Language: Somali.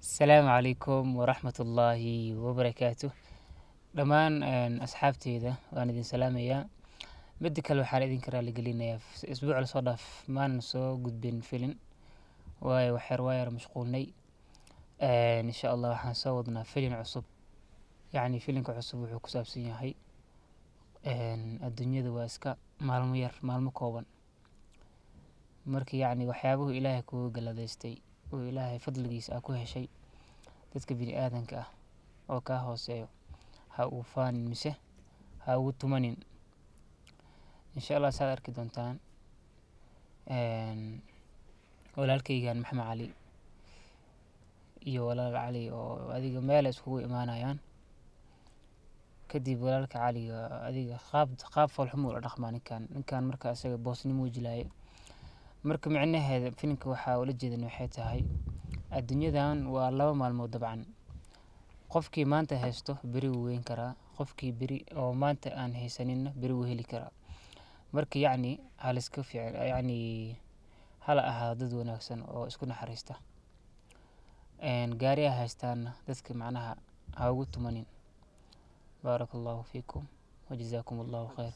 Asalaamu calaykum waraxmatullaahi wabarakaatuh. Dhammaan asxaabteyda waan idin salaamayaa. Midda kale, waxaan idinka raaligelinayaa isbuuc lasoo dhaaf maanan soo gudbin filin, waayo waxyar waa yar mashquulnay. Insha Allah waxaan soo wadnaa filin cusub. Yacni filinka cusub wuxuu ku saabsan yahay adduunyada waa iska maalmo yar, maalmo kooban. Marka yacni waxyaabuhu Ilaahay kugu galladaystay oo Ilaahay fadligiisa aa ku heshay, dadka bini'aadanka ah oo kaa hooseeyo ha ugu faanin mise ha ugu tumanin. Insha Allah saad arki doontaan, walaalkaygan Maxamed Cali iyo walaal Cali oo adiga meel ay iskugu imaanayaan. Kadib walaalka Caliga adiga qaab qaab foolxumo ula dhaqmaa ninkan. Marka isaga boosnimo u jilaaye. Marka micnaheeda filimka waxaa ula jeedan waxay tahay adduunyadan waa 2 maalmood. Dabcan qofkii maanta haysto beri wuu weyn karaa, qofkii beri oo maanta aan haysaninna beri wuu heli karaa. Marka yacni haliska fiican, yacni hala ahaado dad wanaagsan oo isku naxariista. Gaariyaha haystaanna dadka macnaha ha ugu tumanin. Baaraka Allahu fiikum wajazaakum Allahu khayr.